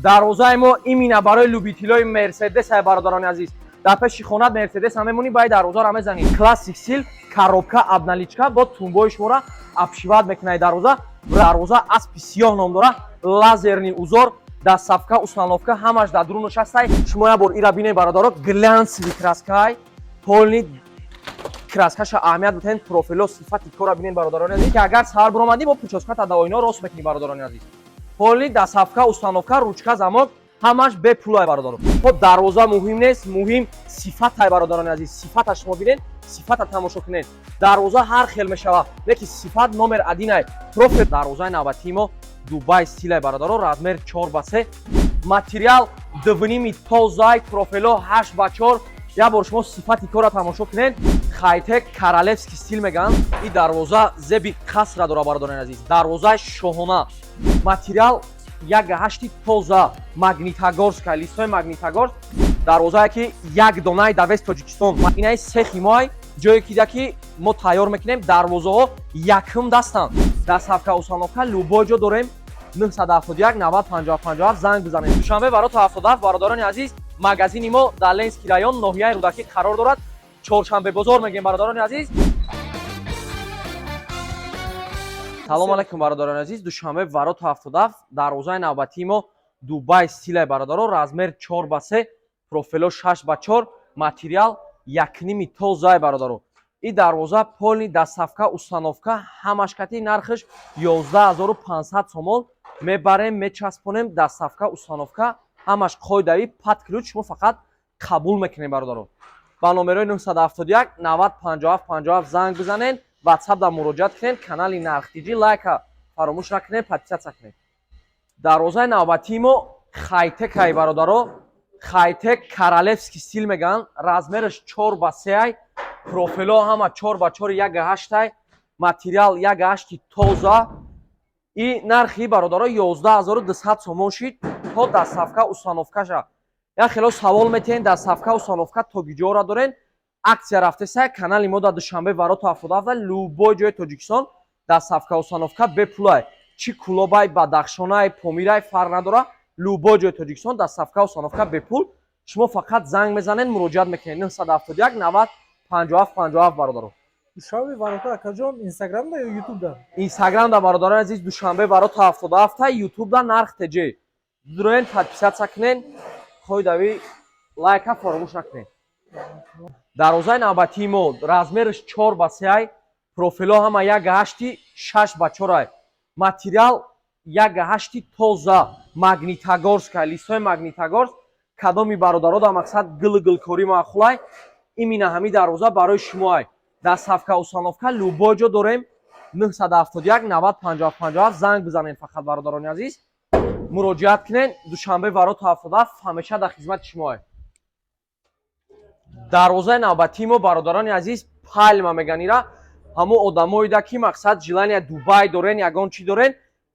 Дарвозаи мо именно барои любителои Мерседес ай, бародарони азиз. Дар пеши хонат Мерседес ҳам мемонӣ, баи дарвозаро мезанӣ. Классик стиль, коробка, обналичка, бо тумбои шуморо обшивать мекунад дарвоза. Дарвоза аспи сиёҳ ном дора, лазерный узор, доставка, установка ҳамаш дар дурунаш ҳастай. Шумо як бор ира бинед, бародаро, глянцевый краскай, полный краскаша аҳамият битен, профило, сифати кора бинед, бародарони азиз, ки агар саҳар буромадӣ, бо прическата да оино рост мекунӣ, бародарони азиз. Полный доставка, установка, ручка, замок ҳамаш бепулай, бародаро. Хоб, дарвоза муҳим нест, муҳим сифатай, бародарони азиз. Сифата шумо бинед, сифата тамошо кунед. Дарвоза ҳар хел мешава, леки сифат номер одинай. Профил. Дарвозаи навбатии мо Дубай стилай, бародаро, размер 4 ба 3, материал дувними тозай, профило 8 ба 4. Як бор шумо сифати кора тамошо кунед. Хайтек королевский стиль мегӯянд. И дарвоза зеби қасра дора, бародарони азиз, дарвозаи шоҳона, материал як ҳашти тоза, Магнитогорска, листои Магнитогорск. Дарвозае ки як донаи дар весь Тоҷикистон. Инаи сехи моай, ҷое ки ки мо тайёр мекунем, дарвозаҳо якум дастанд. Доставка, установка любой ҷо дорем. 971 90 50 57 занг бизанед. Душанбе, ворота 77, бародарони азиз. Магазини мо дар Ленинский район, ноҳияи Рӯдакӣ қарор дорад, Чоршанбе бозор мегӯем, бародарони азиз. Салом алайкум, бародарони азиз. Душанбе, ворота 77. Дарвозаи навбатии мо Дубай стилай, бародаро, размер 4 ба 3, профило 6 ба 4, материал якними тозай, бародаро. И дарвоза полный доставка, установка ҳамаш кати, нархаш 11 500 сомон. Мебарем, мечаспонем, доставка, установка ҳамаш қоидави, под ключ, шумо фақат қабул мекунем, бародаро. Ба номерои 971 90 57 57 занг бизанед, WhatsApp да муроҷиат кунед. Канали Нархтиҷӣ лайка фаромӯш накунед, подписаться кунед. Дарвозаи навбатии мо хайтекай, бародаро, хайтек королевский стиль мегӯянд, размераш 4 ба 3, профило ҳама 4 ба 4, як ҳаштай, материал як ҳашти тоза. И нархи, бародаро, 11 200 сомон шид то доставка, установкаша. Як хело савол метиҳен: доставка, установка то гиҷора дорен? Акция рафтеса канали мо дар Душанбе, ворота 77. Любой ҷои Тоҷикистон доставка, установка бепулай. Чӣ Кулобай, Бадахшонай, Помирай, фарқ надора, любой ҷои Тоҷикистон доставка, установка бепул. Шумо фақат занг мезанед, муроҷиат мекунед 971 90 57 57, бародаро. Душанбе ворота, акаҷон, Инстаграмда ё Ютубда? Инстаграмда, бародарони азиз, Душанбе, ворота 77, Ютубда Нарх ТЖ. Дуроен, подписаться кунен, қоидави лайка фаромӯш накунед. Дарвозаи навбатии мо размераш 4 ба 3, профило ҳама як ҳашти, 6 ба 4, материал як ҳашти тоза, Магнитогорска, листои Магнитогорск. Кадоми бародаро дар мақсад гилу гилкорӣ маъқулай, именно ҳамин дарвоза барои шумоай. Доставка, установка любой ҷо дорем. 971 90 57 57 занг бизанед фақат, бародарони азиз, муроҷиат кунед. Душанбе, ворота 77, ҳамеша дар хизмати шумоай. Дарвозаи навбатии мо, бародарони азиз, пальма меган ира. Ҳамон одамоида ки мақсад желания Дубай дорен, ягон чӣ дорен,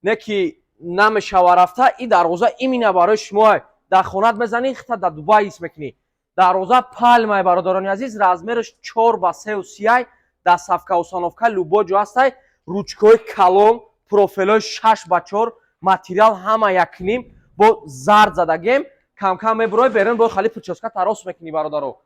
не ки намешава рафта, и дарвоза именно барои шумоай. Дар хонат мезанӣ, хита дар Дубай ҳис мекунӣ. Дарвоза пальмай, бародарони азиз, размераш 4 ба сеу сияй, доставка, установка любой ҷо ҳастай, ручкаҳои калон, профилҳои 6 ба 4, материал ҳама якним, бо зард задагем. Камкам мебурой берун, бо хали прическа тарос мекунӣ, бародаро.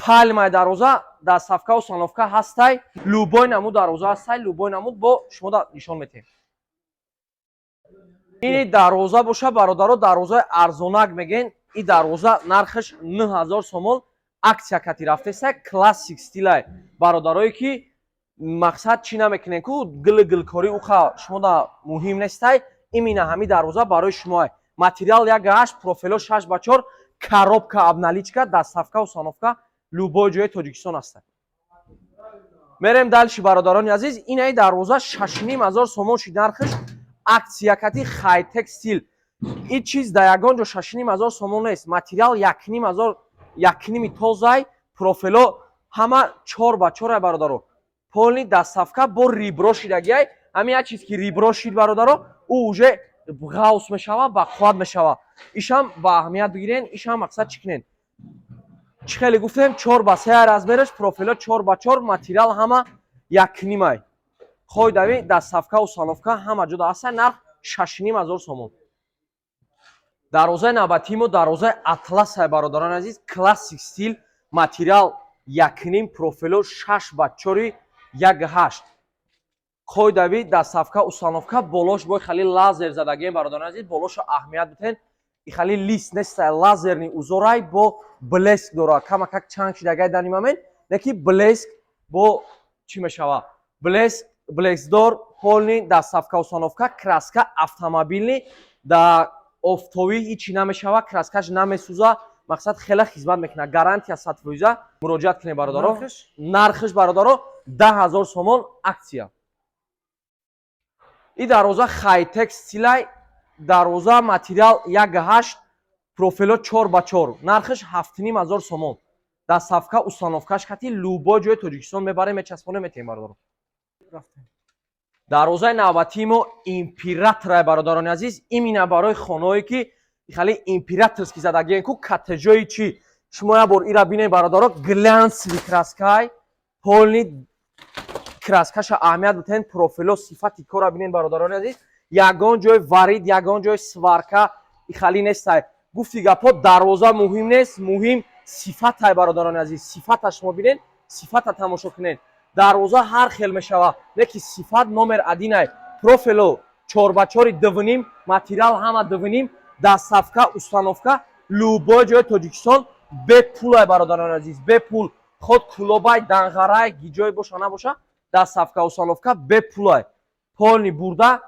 Пальмай дарвоза, доставка, установка ҳастай, любой намуд дарвоза ҳастай, любой намуд бо шумо нишон метиҳем. Ини дарвоза боша, бародаро, дарвозаи арзонак мегӯен. И дарвоза нархаш 9000 сомон, акция кати рафтеса, классик стилай. Бародарое ки мақсад чӣ намекунен ку, гилу гилкорӣ уқа шумода муҳим нестай, именно ҳами дарвоза барои шумоай. Материал як ҳашт, профило 6 ба 4, коробка, обналичка, доставка, установка любой ҷои Тоҷикистон ҳастад. Мерем дальше, бародарони азиз. Инаи дарвоза 6500 сомон шид нархаш, акция кати, хайтек стиль. Ин чиз дар ягон ҷо 6500 сомон нест. Материал якним ҳазор, якними тозай, профило ҳама чор ба чорай, бародаро, полный доставка, бо ребро шидагиай. Ҳамин як чиз ки ребро шид, бародаро, ӯ уже ғавс мешава, бақувват мешава. Ишам ба аҳамият бигирен, ишам мақсад чӣ кунен. Чӣ хеле гуфтем, чор ба се размераш, профило чор ба чор, материал ҳама якнимай, қоидави доставка, установка ҳама ҷода ҳаста, нарх 6500 сомон. Дарвозаи навбатии мо дарвозаи Атласай, бародарони азиз. Классик стил, материал 1,5, профило 6 ба 4, 1,8. Қоидави доставка, установка. Болош бо хали лазер задагием, бародарони азиз. Болошо аҳамият битен, и хали лист нестай, лазерный узорай, бо блеск дора. Камакак чанг шидагай дар нимамен, неки блеск бо чӣ мешава, блеск, блескдор. Полный доставка, установка, краска автомобильный, да офтобӣ ҳичи намешава, краскаш намесӯза. Мақсад, хеле хизмат мекунад. Гарантия 100%. Муроҷиат кунед, бародаро. Нархиш, бародаро, 10 000 сомон, акция. И дарвоза хайтек стилай, дарвоза материал 1,8, профило 4 ба 4, нархиш 7500 сомон. Доставка, установкаш кати любой ҷои Тоҷикистон мебарем, мечаспонем, метиҳем, бародаро. Дарвозаи навбатии мо Императорай, бародарони азиз. Имина барои хонаое ки хали императорский задагиен ку, коттеҷои чӣ. Шумо як бор ира бинед, бародаро. Глянцевый краскай, полный краскаша аҳамият битен, профило, сифати кора бинед, бародарони азиз. Ягон ҷои варид, ягон ҷои сварка ихали нестай. Гуфти гапҳо, дарвоза муҳим нест, муҳим сифатай, бародарони азиз. Сифата шумо бинед, сифата тамошо кунед. Дарвоза ҳар хел мешава, леки сифат номер одинай. Профило 4 ба 4, 2,5, материал ҳама 2,5. Доставка, установка любой ҷои Тоҷикистон бепулай, бародарони азиз, бепул. Ход Кулобай, Данғарай, гиҷое боша набоша, доставка, установка бепулай. Полный бурда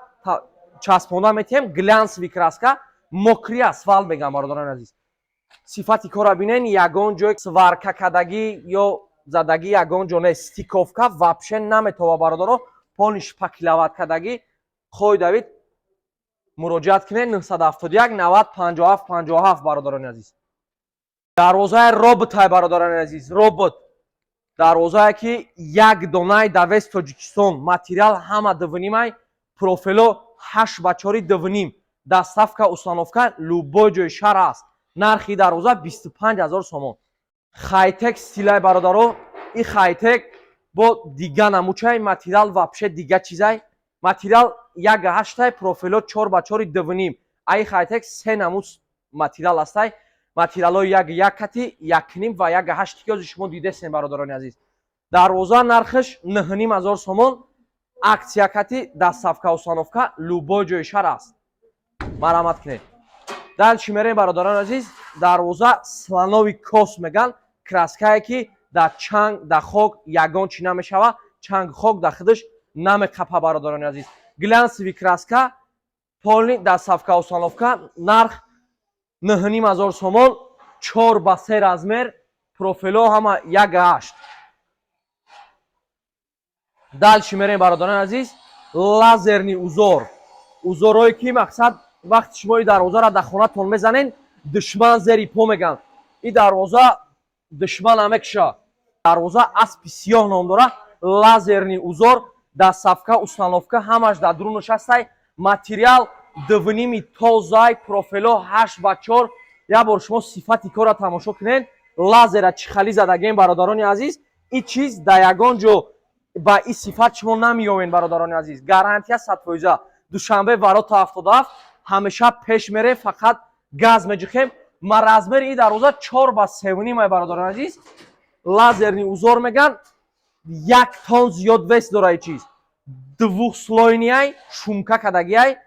часпонда метиҳем. Глянцевый краска, мокрый асфалт мегӯям, бародарони азиз. Сифати кора бинен, ягон ҷой сварка кардагӣ ё задагӣ ягон ҷо нест, стыковка вообще наметова, бародаро. Полный шпаклевать кардагӣ. Хоҳед, муроҷиат кунед: 971 90 57 57, бародарони азиз. Дарвозаи роботай, бародарони азиз. Робот дарвозае ки як донаи давес Тоҷикистон, материал ҳама 2,5-ай, профило 8 ба 4, 2,5. Доставка, установка любой ҷои шаҳр аст. Нархи дарвоза 25 000 сомон. Хайтек стилай, бародаро. И хайтек бо дига намучай, материал вообще дига чизай. Материал 1,8-ай, профило 4 ба 4, 2,5. Аи хайтек се намуд материал ҳастай: материалҳои 1,1 кати, 1,5 ва 1,8, ки ҳозир шумо дидесен, бародарони азиз. Дарвоза нархаш 9500 сомон, акция кати, доставка, установка любой ҷои шаҳр аст. Марҳамат кунед. Дальше мерем, бародарони азиз. Дарвоза слоновый кость меган, краскае ки дар чанг, дар хок ягон чӣ намешава, чанг, хок дар худаш намеқапа, бародарони азиз. Глянцевый краска, полный доставка, установка, нарх 9500 сомон, 4 ба 3 размер, профило ҳама 1,8. Дальше мерем, бародарони азиз. Лазерный узор, узорҳое ки, мақсад, вақти шумо и дарвозаро дар хонатон мезанен, душман зери по меган. И дарвоза душман намекуша. Дарвоза Аспи сиёҳ ном дора. Лазерный узор, доставка, установка ҳамаш дар дурунаш ҳастай. Материал 2,5-и тозай, профило 8 ба 4. Як бор шумо сифати корро тамошо кунед, лазера чӣ хали задагем, бародарони азиз. И чиз дар ягон ҷо ба и сифат шумо намеёвен, бародарони азиз. Гарантия 100%. Душанбе, ворота 77, ҳамеша пеш мерем, фақат газ меҷихем. Ма размери и дарвоза 4 ба 3,5-ай, бародарони азиз. Лазерный узор меган, як тон зиёд вес дора. И чиз двухслойныйай, шумка кардагиай.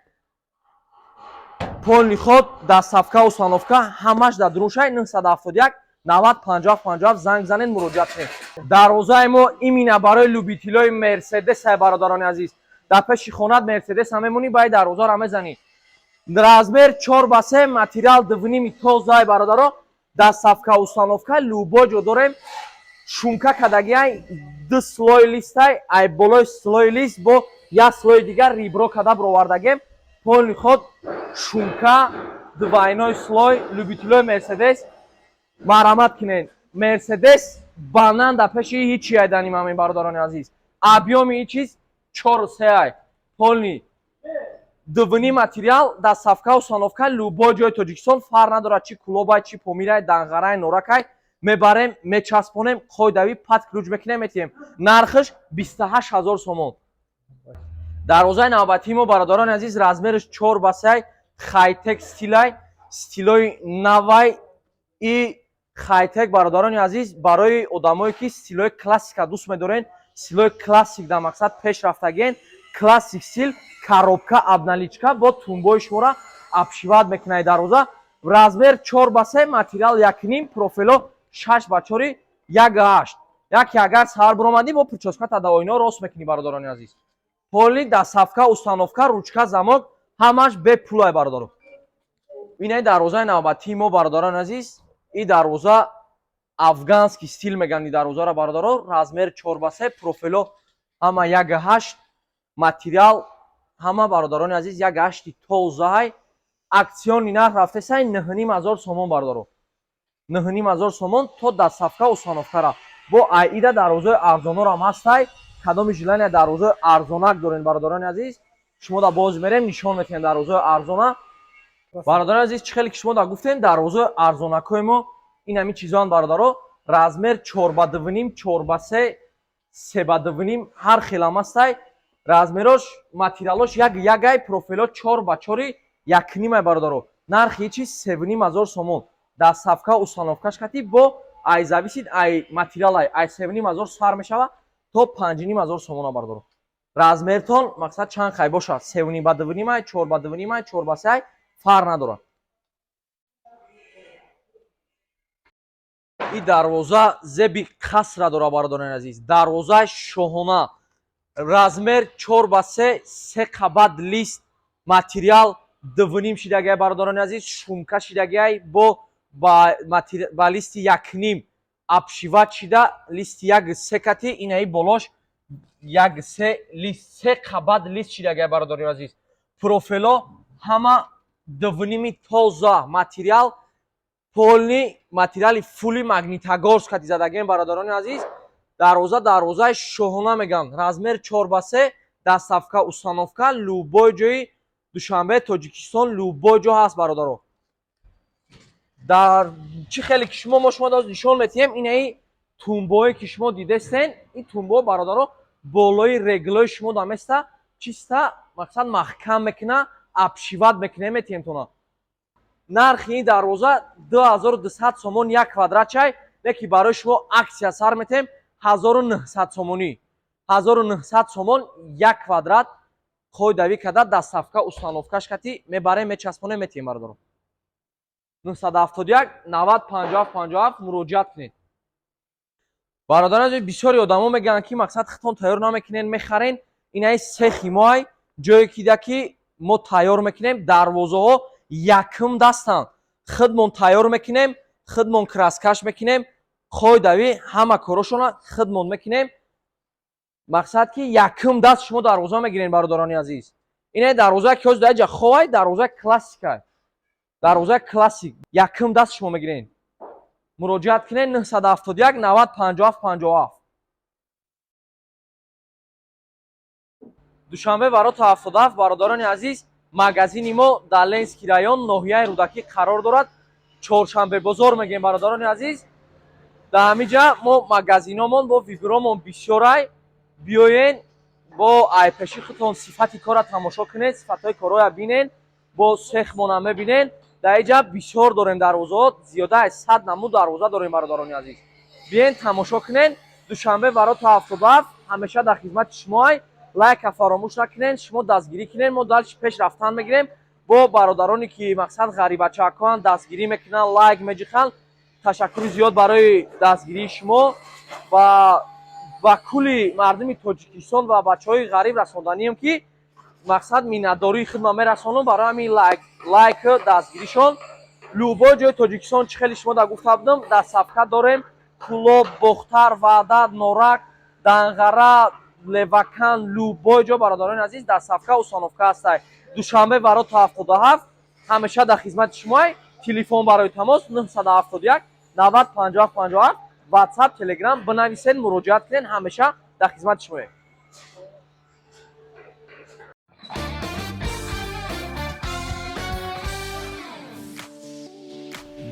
Полный ход, доставка, установка ҳамаш дар дуруншай. 971 90 57 57 занг занед, муроҷиат кунед. Дарвозаи мо имина барои любителои Мерседесай, бародарони азиз. Дар пеши хонат Мерседес ҳам мемонӣ, баи дарвозаро мезанӣ. Размер 4 ба 3, материал 2,5-и тозай, бародаро. Доставка, установка любой ҷо дорем. Шумка кардагиай, ду слой листай, ай болои слой лист бо як слои дигар ребро када бировардагем. Полный ход, шумка, двойной слой. Любителои Мерседес, марҳамат кунед. Мерседес банан дар пеши ҳичи айданим ҳамин, бародарони азиз. Объёми и чиз 4,3-ай, полный 2,5 материал. Доставка, установка любой ҷои Тоҷикистон, фарқ надорад чи Кулобай, чи Помирай, Данғарай, Норакай, мебарем, мечаспонем, қоидави под ключ мекунем, метиҳем. Нархаш 28 000 сомон. Дарвозаи навбатии мо, бародарони азиз, размераш 4 ба 3, хайтек стилай. Стилои навай и хайтек, бародарони азиз, барои одамое ки стилои классика дӯст медорен, стилои классик дар мақсад пеш рафтагиен. Классик стил, коробка, обналичка, бо тумбои шуморо обшивать мекунад. Дарвоза размер 4 ба 3, материал 1,5, профило 6 ба 4, 1,8. Яке агар саҳар биромадӣ, бо прическата да оино рост мекунӣ. Бародарони азиз, полный доставка, установка, ручка, замок ҳамаш бепулай, бародаро. Инаи дарвозаи навбатии мо, бародарони азиз. И дарвоза афганский стил мегӯянд и дарвозаро, бародаро. Размер 4 ба 3, профило ҳама 1,8, материал ҳама, бародарони азиз, 1,8-и тозаҳай. Акционный нарх рафтесай 9,5 ҳазор сомон, бародаро, 9,5 ҳазор сомон то доставка, установкара. Бо айида дарвозаи арзонорам ҳастай. Кадоми желания дарвозаи арзонак дорен, бародарони азиз, шумо да боз мерем, нишон метиҳем дарвозаи арзона. Бародарони азиз, чӣ хеле ки шумо да гуфтем, дарвозаи арзонакҳои мо ин ҳамин чизоанд, бародаро. Размер 4 ба 2,5, 4 ба 3, 3 ба 2,5, ҳар хелам ҳастай размерош, материалош як ягай, профило 4 ба 4, 1,5-ай, бародаро. Нархи чиз 3,5 ҳазор сомон, доставка, установкаш кати. Бо ай зависит ай материалай, ай 3,5 ҳазор сар мешава то 5,5 ҳазор сомона, бародаро. Размертон мақсад чанд хай бошад, 3,5 ба 2,5-ай, 4 ба 2,5-ай, 4 ба 3-ай, фарқ надорад. И дарвоза зеби қасра дора, бародарони азиз, дарвозаи шоҳона. Размер 4 ба 3, се қабат лист, материал 2,5 шидагиай, бародарони азиз, шумка шидагиай, бо ба листи 1,5 обшивать шида, листи 1,3 кати. Инаи болош 1,3 лист, се қабат лист шидагиай, бародарони азиз. Профило ҳама 2,5-и тоза, материал полный материали фули Магнитогорск кати задагием, бародарони азиз. Дарвоза дарвозаи шоҳона мегӯянд. Размер 4 ба 3, доставка, установка любой ҷои Душанбе, Тоҷикистон, любой ҷо ҳаст, бародаро. Дар чӣ хеле ки шумо мо шумо доз нишон метиҳем, инаи тумбое ки шумо дидестен, ин тумбо, бародаро, болои реглои шумо даместа, чиста мақсад маҳкам мекуна, обшивать мекуна, метиҳем тона. Нархи ин дарвоза 2200 сомон як квадрат чай, леки барои шумо акция сар метиҳем 1900 сомонӣ, 1900 сомон як квадрат. Қоидавӣ карда, доставка, установкаш кати мебарем, мечаспонем, метиҳем, бародаро. 971 90 57 57 муроҷиат кунед, бародарон азиз. Бисёри одамо мегӯянд, ки мақсад хитон тайёр намекунен, мехарен. Инаи сехи моай, ҷое кида ки мо тайёр мекунем. Дарвозаҳо якум дастанд, худмон тайёр мекунем, худмон краскаш мекунем, қоидавӣ ҳама корошона худмон мекунем. Мақсад ки якум даст шумо дарвоза мегирен, бародарони азиз. Инаи дарвоза ки ҳозир дар ҷа ховай, дарвозаи классика, дарвозаи классик, якум даст шумо мегирен. Муроҷиат кунед: 971 90 57 57. Душанбе, ворота 77, бародарони азиз. Магазини мо дар Ленинский район, ноҳияи Рӯдакӣ қарор дорад, Чоршанбе бозор мегӯем, бародарони азиз. Дар ҳамин ҷа мо магазиномон бо вибромон бисёрай. Биёен, бо айпеши худтон сифати корра тамошо кунед, сифатҳои корҳоя бинен, бо сехмона мебинен. Дар инҷа бисёр дорем дарвозаҳо, зиёда аз 100 намуд дарвоза дорем, бародарони азиз. Биёен, тамошо кунен. Душанбе, ворота 77, ҳамеша дар хизмати шумоай. Лайка фаромӯш накунен, шумо дастгирӣ кунен, мо дальше пеш рафтан мегирем. Бо бародароне ки мақсад ғарибачакҳоанд, дастгирӣ мекунанд, лайк меҷиқанд, ташаккури зиёд барои дастгирии шумо ва ба кулли мардуми Тоҷикистон ва бачаҳои ғариб расонданием, ки мақсад миннатдории худма мерасонам барои ҳамин лайк дастгиришон. Любой ҷои Тоҷикистон, чӣ хеле шумо да гуфта будам, доставка дорем: Кӯлоб, Бохтар, Ваҳдат, Норак, Данғара, Левакан, любой ҷо, бародарони азиз, доставка, установка ҳастай. Душанбе, ворота 77, ҳамеша дар хизмати шумоай. Телефон барои тамос 971 90 57 57, Ватсап, Телеграм, бинависед, муроҷиат кунед, ҳамеша дар хизмати шумоем.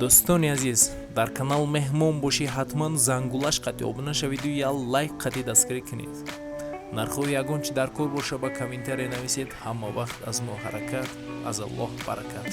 Дӯстони азиз, дар канал меҳмон бошӣ, ҳатман зангулаш қатъи обуна шавиду як лайк қатъи дастгирӣ кунед. Нархҳои ягон чи дар кор боша, ба комментария нависед. Ҳама вақт аз мо ҳаракат, аз Аллоҳ баракат.